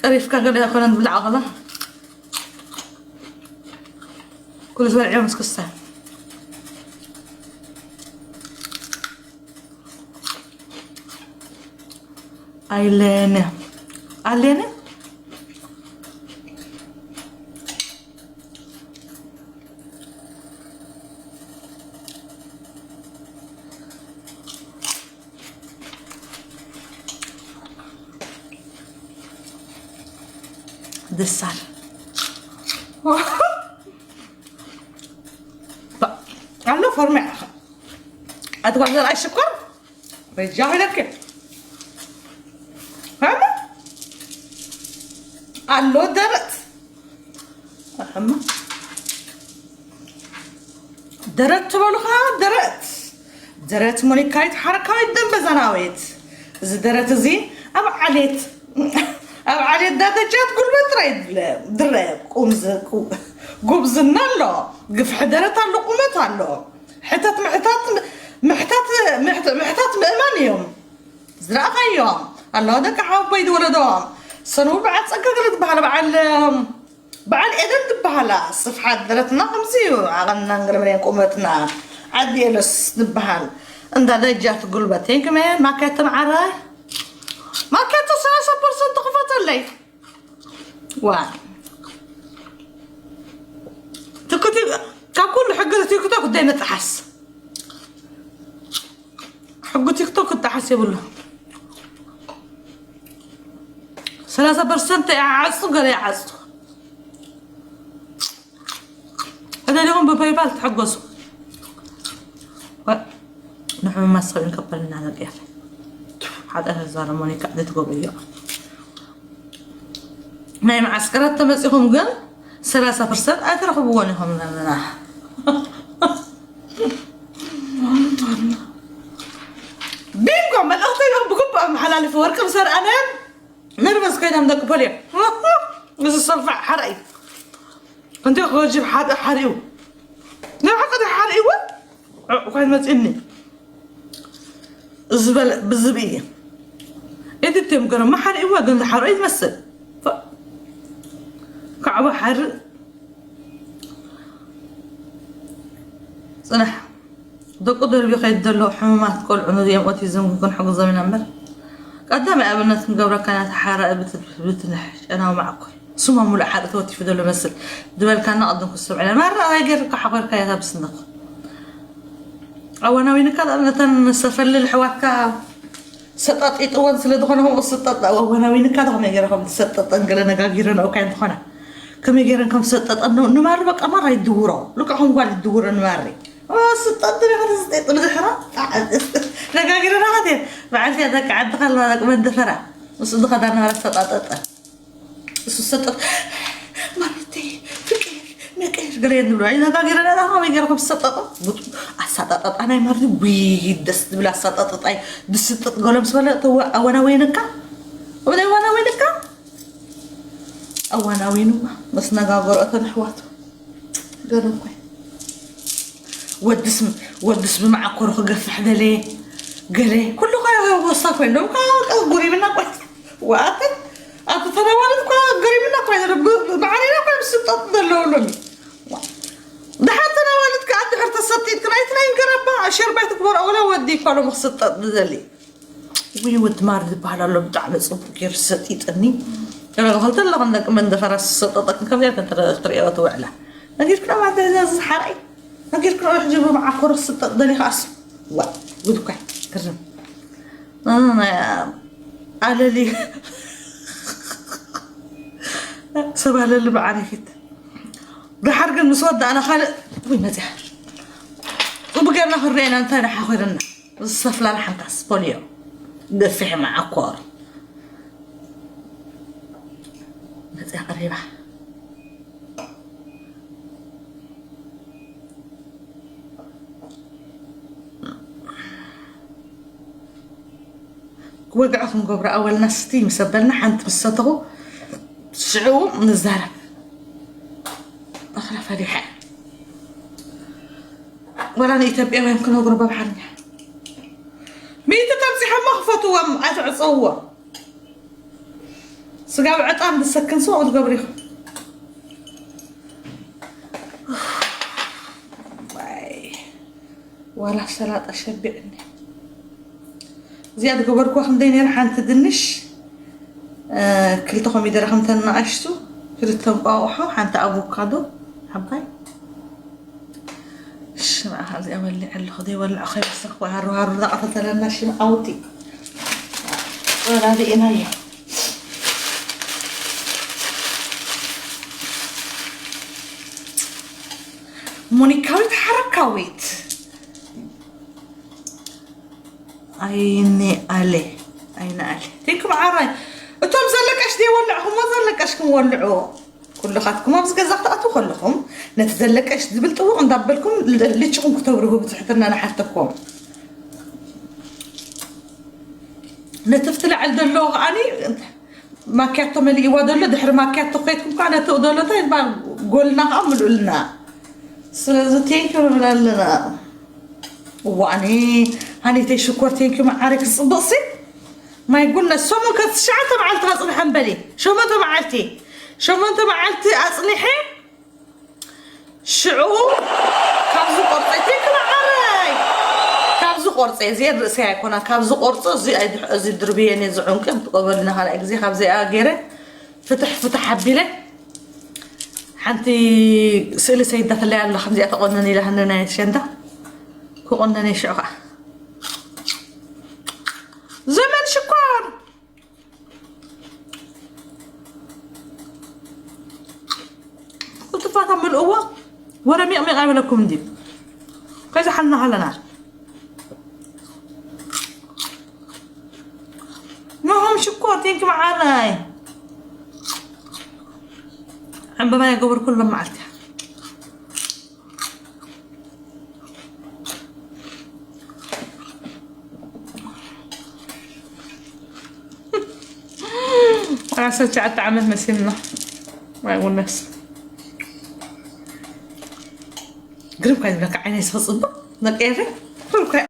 ቀሪፍካ ገለ ኣይኮነን ዝብላዕ ከሎ። ኩሉ ዝበልዕዮ ምስ ክስታይ። ኣይለነ። ኣለነ። ደሳል። ኣሎ ፎርሜ። ኣትኳ ዘርኣይ ሽኮር። በጃ ሄደክ። ሃማ። ኣሎ ደረት። ኣማ። ደረት ትበሉኻ ደረት። ደረት ሞኒካይት ሓረካዊት ደንበዛናዊት። እዚ ደረት እዚ ኣብ ዓሌት፣ ኣብ ዓሌት ዳተቻት ጉልበት ጥራይ ድለ-፣ ድረ ቁምዝ-፣ ቁ-፣ ጉብዝና ኣሎ። ግፍሒ ደረት ኣሎ፣ ቁመት ኣሎ። ሕተት ምሕታት፣ ምሕታት፣ ምሕት-፣ ምሕታት ምእማን እዮም። ዝረኣኻዮም ኣለዋ ደቂ ሓወቦይ ዝወለዶም። ሰኑ በዓል ጸጋ ገለ ትበሃል፣ በዓል፣ በዓል ኤደን ትበሃላ። ስፍሓት ደረትና ከምዚ እዩ። ዓቐንና እንግርምሬን ቁመትና ዓዲ ኤሎስ ንበሃል። እንዳ ደጃት ጉልበተይ ግመ ማካቶ መዓራይ። ማካቶ ሰላሳ ፐርሰንት ክፈተለይ። ዋ። ትኩቲ-፣ ካብ ኩሉ ሕጊ ቲክቶክ ደይ መጽሓስ። ሕጊ ቲክቶክ ክጠሓስ የብሉ። ሰላሳ ፐርሰንት ይዓጹ፣ ገለ ይዓጹ። እደሊኹም ብፔይፓል ትሕገዙ። ወ-፣ ንሕሙማት ሰብ ይቀበልና ነቅያ። ሓጢኣት ዛረሞኒ ካዕዲ ትገብርዮ። ናይ መዓስከራት ተመጺኹም ግን ሰላሳ ፐርሰንት ኣይትረኽብዎን ኢኹም ዘለና። ቢንጎ መልእኽተይ ብግቡእ ኣመሓላልፈ። ወርቂ ምስ ኣርኣነ ነርቨስ ኮይኖም ደቂ ፖልዮ። እዚ ሰልፋዕ ሓርኣይ። እንተ ክወጅብ ሓደ ሓሪኡ። ናይ ሓቂ ሓሪእዎ? ዑ-፣ ኳይ መጺኒ። እዚ በለ ብዝብ እየ። ኤዲት እዮም ገረማ ሓሪእዎ ግን ዝሓርኦ ይመስል። ፋ-፣ ካዕባ ሓርእ። ጽናሕ። ደቁ ደርቢ ከይድ ዘሎ ሕሙማት ቆልዑ ንዚኦም ኦቲዝም ክንሕግዞም ኢና እምበር። ቀዳማይ ኣብነት ክንገብረካ ኢና፣ ተሓራኢ ብት-፣ ብትንሕ ጨናዊ መዓኮር። ስሞም ሙሉእ ሓቂ ተወቲፉ ዘሎ መስል ዝበልካና ቅድም ክሰምዕና። ማራ ኣባይ ገይርካ ሓኾርካ እያ ብስንኽ። ኣዋናዊንካ ነተን ሰፈልል ኣሕዋትካ ሰጣጢጥወን ስለ ዝኾነ ከምኡ ስጠጥ ኣዋናዊንካ ከመይ ገይረ ከም ትሰጠጠን ገለ ነጋጊረ ንኡካ እንተኾነ ከመይ ገይረን ከም ዝሰጠጠን ን-፣ ንማሪ በቃ ማራ ይድውሮ። ልክዕ ከም ጓል ይድውሮ ንማሪ። ኦ፣ ስጠጥ ዲኻ ተስጢጥ ብድሕራ? ነጋጊረ ናኻት እየ። በዓልቲ እያ ደቂ ዓዲ ከለዋ ደቂ መንደፈራ። እሱ ዝኸዳ ነበረ ሰጣጠጠ። እሱ ሰጠጥ። ማለተይ፣ ፍቅር፣ መቀየር ገለ የንብሎ። ኣይ፣ ነጋጊረ ናኻ ከመይ ገይረ ከም ዝሰጠጠ? ቡጡ፣ ኣሳጣጣጣ ናይ ማሪ፣ ውይ፣ ደስ ዝብል ኣሳጣጣጣ እዩ። ዝስጥጥ ገለ ምስ በለ፣ ተወ-፣ ኣወና ወይንካ? ወደ ኣወና ወይንካ? ኣዋናዊንዋ ምስ ነጋገሮ እተን ኣሕዋቱ። ገለ እኮ እዩ። ወድስ፣ ወድስ ብመዓኮሩ ክገፍሕ ደለየ። ገለ ኩሉ እኮ ወሳ ኮይኖም እኮ ጉሪብና እኮ። ወኣተ ኣቲ ተነዋለት እኮ ገሪብና እኮ እዩ። ብ-፣ ብ-፣ ብዓሌና እኮ እዮም ዝስጠጡ ዘለዉ ሎሚ። ደሓር ተነዋለት ከኣ ድሕር ተሰጢጥክን ኣይትናይ ገረባ ሸርባይ ትግበሮ ወላ ወዲ እኳ ሎም ክስጠጥ ዝደሊ። ወይ ወዲ ማር ዝበሃል ኣሎ፣ ብጣዕሚ ጽቡቅ ገይሩ ሰጢጥኒ። ገለ ክልተ ኣለኹም ደቂ መንደፈራ ዝሰጠጠክን ከም ጌርክን ትረ-፣ ትርእዮ ትውዕላ። ነጊርክና ማለት እዚ ሓራይ። ነጊርክና ሕጂ ብመዓኮር ዝስጠጥ ደሊኻ ኣስ-፣ ዋ፣ ጉድ እኳ እዩ። ግርም። እ፣ ናይ ኣለሊ። ሰብ ኣለሊ ብዓሪፊት። ደሓር ግን ምስ ወዳእና ካልእ፣ ውይ፣ መጽያ። ጽቡቅ ጌርና ክንርእየና እንታይ ደሓ ኮይንና። ዝሰፍላል ሓንካስ ፖልዮ። ገፊሕ መዓኮር። መጽያ ቀሪባ። ወግዒ ክንገብሮ ኣወልና ስቲ ምስ ኣበልና ሓንቲ ምስ ሰተኹ ሽዑ ንዛረብ። ኣኽላ ፈሪሐ። ወላ ንኢትዮጵያውያን ክነግሩ ብኣምሓርኛ። ሚእቲ ተብጺሖሞ ክፈትዎም፣ ኣይትዕጸውዎ። ስጋብ ዕጣን ዝሰክን ሰው ክትገብሩ ኢኹም። ዋይ፣ ዋላ ሰላጣ ሸቢዕኒ። እዚኣ ዝገበርኩዋ ክንደይ ነይራ? ሓንቲ ድንሽ፣ እ፣ ክልተ ኮሚደረ ከምተን ንኣሽቱ፣ ክልተ እንቋቑሖ፣ ሓንቲ ኣቮካዶ ዓባይ። ሽምዓ ካብዚኣ በሊዐ ኣለኹ፣ ዘይበልዖ ከይወሰኽኩ ሃሩ ሃሩ እናቐተተለና ሽምዓ ውዲ። ወራዲ ኢናዮ። ሞኒካዊት ሓረካዊት። ኣይነ ኣለ፣ ኣይነ ኣለ። ቴንክ መዓራይ። እቶም ዘለቀሽ ዘይወልዕኹሞ ዘለቀሽ ክንወልዑ። ኩልኻትኩም ኣብዚ ገዛ ክትኣትዉ ከለኹም ነቲ ዘለቀሽ ዝብል ጥውቕ እንዳበልኩም ል-፣ ልችኹም ክተብርሁ ብትሕትና ንሓተኩም። ነቲ ኣብቲ ላዕሊ ዘሎ ከዓኒ ማኪያቶ መሊእዋ ዘሎ፣ ድሕሪ ማኪያቶ ከይድኩም ከዓ ነቲ ዘሎ እንታይ ድማ ጎልና ከዓ ምልኡልና። ስለዚ ቴንክ ንብል ኣለና። እዋኒ ሃኒተይ ሽኮር ቴንክ መዓረይ ክፅብቕሲ ማይ ጉድነስ ሰሙን ከ ትሽዓተ መዓልቲ ኣጽንሐ እምበሊ። ሸሞንተ መዓልቲ፣ ሸሞንተ መዓልቲ ኣጽኒሐ። ሽዑ ካብዚ ቆርፀ ቴንክ መዓረይ፣ ካብዚ ቆርፀ እዚ ርእሰይ ኣይኮና፣ ካብዚ ቆርፀ እዚ ኣይድሕ-፣ እዚ ድርብየን እዚ ዕንቂ ክትቆበልና ካልኣይ ግዜ ካብዚኣ ገይረ ፍትሕ ፍትሕ ኣቢለ ሓንቲ ስእሊ ሰይዳ ተለያ ኣላ ከምዚኣ ተቆነን ኢላ ህነ ናይ ሸንዳ ክቆነን ሽዑ ከዓ ዘመን ሽኮር ቁጥፋታ ምልእዋ ወረ ሚቕሚቕ ኣይበለኩም እንዲ ከይዛ ሓልና ሃለና ንሆም ሽኮር ቴንክ መዓረይ ዕምበባ የገበርኩሎም መዓልቲ ዓሰርተ ትሽዓተ ዓመት መሲልና ማይ ውነስ ግርም ካይ ዝብለካ ዓይነይ ስኽፅብቕ ነቀየረ ኩልኳይ